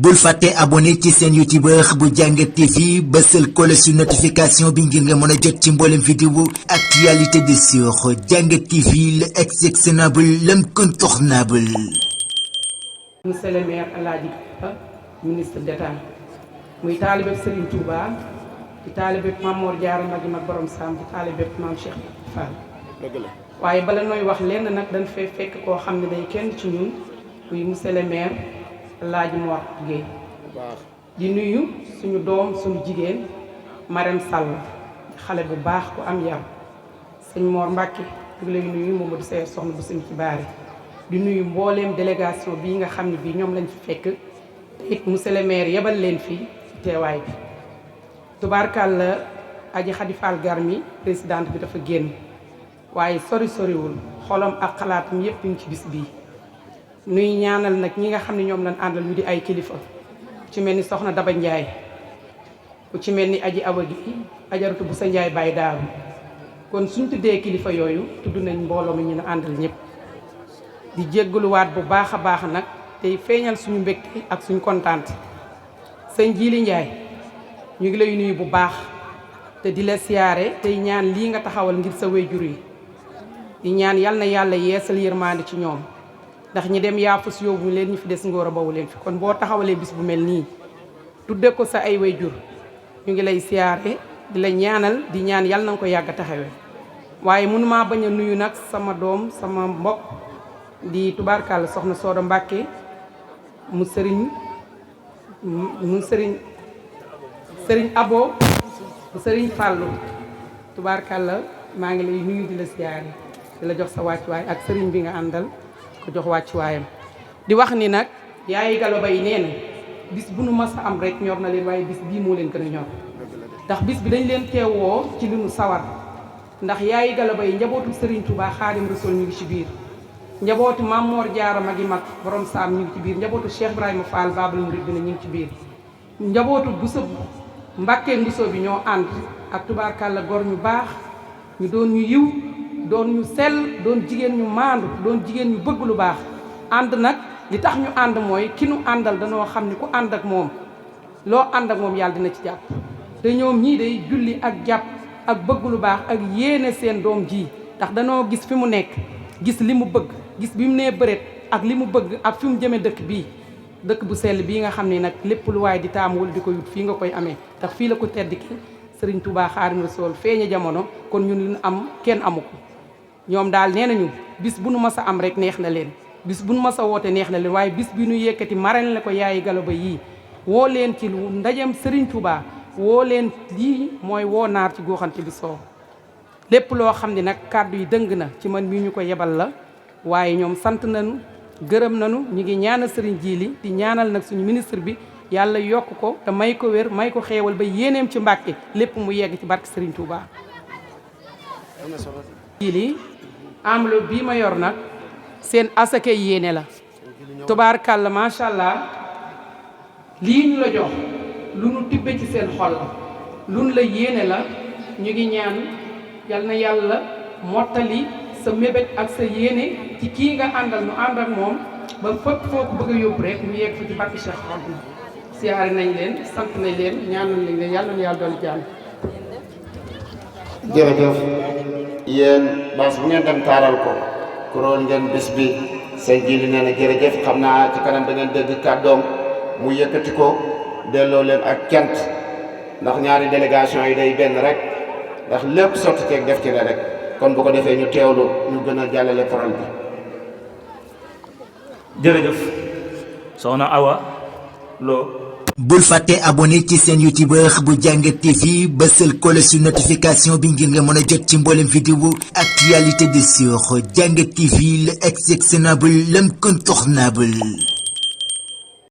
bul fàtte abonné ci seen youtubeur bu Jàngat TV bësal cloche su notification bi ngir nga mën a jot ci mboolem vidéo actualité de sur Jàngat TV, l'exceptionnable, l'incontournable. Monsieur le maire Alaaji ministre d'État muy taalibe Serigne Touba di taalibe Mame Mor Diarra Magi mag borom Sam di taalibe Mame Cheikh Fall. dëgg la waaye bala nooy wax lenn nag dañ fay fekk koo xam ne day kenn ci ñun muy monsieur le maire Alaaji Mor Gueye di nuyu suñu doom suñu jigéen Marème Sall xale bu baax ku am yar sëñ Mor Mbacke ñu lay nuyu Mamadou Seye soxna bu sëñ ci baari di nuyu mbooleem délégation bii nga xam ne bii ñoom lañ fi fekk te it monsieur le maire yebal leen fii ci teewaay bi tubaarkàlla aji Khady Fall Garmi présidente bi dafa génn waaye soriwul xolam ak xalaatam yépp ñu ci bis bii nuy ñaanal nag ñi nga xam ne ñoom lañ àndal ñu di ay kilifa ci mel ni soxna Daba Ndiaye ku ci mel ni aji Awa gi ajaratu bu sa Ndiaye Baye Daaru kon suñ tuddee kilifa yooyu tudd nañ mbooloo mi ñu ne àndal ñëpp di jéggaluwaat bu baax a baax nag tey feeñal suñu mbégte ak suñu kontaante sëñ Djily Ndiaye ñu ngi lay nuyu bu baax te di la siyaare tey ñaan lii nga taxawal ngir sa wéyjur yi di ñaan yal na yàlla yeesal yërmande ci ñoom ndax ñi dem yaafus yóbbu leen ñu fi des ngóor a bawu leen fi kon boo taxawalee bis bu mel nii tudde ko sa ay wéyjur ñu ngi lay siyaare di la ñaanal di ñaan yal na nga ko yàgg a taxawee waaye mënumaa bañ a nuyu nag sama doom sama mbokk di tubaarkàlla soxna Sooda Mbàkke mu sëriñ Abo mu sëriñ Fàllu tubaarkàlla maa ngi lay nuyu di la siyaare di la jox sa wàccuwaay ak sëriñ bi nga àndal ko jox wàccuwaayam di wax ni nag yaayi Galo Bay nee na bis bu nu mas a am rek ñor na leen waaye bis bii moo leen gën a ñor ndax bis bi dañ leen teewoo ci li nu sawar ndax yaayi Galo Bay njabootu sëriñ Touba Xaadim Rasul ñu ngi ci biir njabootu Mame Mor Diarra Magi mag borom Saam ñu ngi ci biir njabootu Cheikh Ibrahima Fall Babal Mouridina ñu ngi ci biir njabootu Bousso Mbàkke Bousso bi ñoo ànd ak tubaarkàlla gor ñu baax ñu doon ñu yiw doon ñu sell doon jigéen ñu maandu doon jigéen ñu bëgg lu baax ànd nag li tax ñu ànd mooy ki nu àndal danoo xam ni ku ànd ak moom loo ànd ak moom yàlla dina ci jàpp te ñoom ñii day julli ak jàpp ak bëgg lu baax ak yéene seen doom ji ndax danoo gis fi mu nekk gis li mu bëgg gis bi mu nee bëreet ak li mu bëgg ak fi mu jëmee dëkk bii dëkk bu sell bii nga xam ne nag lépp lu waaye di taamu wala di ko yut fii nga koy amee ndax fii la ko tedd ki Sëriñ Touba Xaadimu Rasuul feeña jamono kon ñun li ñu am kenn amu ko ñoom daal nee nañu bis bu nu mas a am rek neex na leen bis bu nu mas a woote neex na leen waaye bis bi nu yëkkati marraine la ko yaayi Galo Bay yii woo leen ci lu ndajem Sëriñ Touba woo leen lii mooy woo naar ci góoxante bi soow lépp loo xam ne nag kàddu yi dëng na ci man mii ñu ko yebal la waaye ñoom sant nañu gërëm nañu ñu ngi ñaanal Sëriñ Djily di ñaanal nag suñu ministre bi yàlla yokk ko te may ko wér may ko xeewal ba yéeneem ci Mbàkke lépp mu yegg ci barke Sëriñ Touba. Djily enveloppe bii ma yor nag seen asaka yéene la tubaarkàlla macha allah lii ñu la jox lu nu tibbe ci seen xol la lu nu la yéene la ñu ngi ñaan yal na yàlla mottali sa mébét ak sa yéene ci kii nga àndal nu ànd ak moom ba fépp foo ko bëgg a yóbbu rek mu yegg fa ci barke Cheikh Xadim siyaare nañ leen sant nañ leen ñaanal nañ leen yàlla na yàlla doon jàmm. jërëjëf yéen bas bu ngeen dem taaral ko kuróol ngeen bis bi sëñ Djily nee na jërëjëf xam naa ci kanam da ngeen dégg kàddoom mu yëkkati ko delloo leen ak cant ndax ñaari délégation yi day benn rek ndax lépp sotti ceeg def ci la rek kon bu ko defee ñu teewlu ñu gën a jàllale parole bi. jërëjëf soxna Awa Lo. bul fàtte abonné ci seen youtubeur bu Jàngat TV bësal cloche su notification bi ngir nga mën a jot ci mboolem vidéo actualité de sur Jàngat TV, l'exceptionnable, l'incontournable.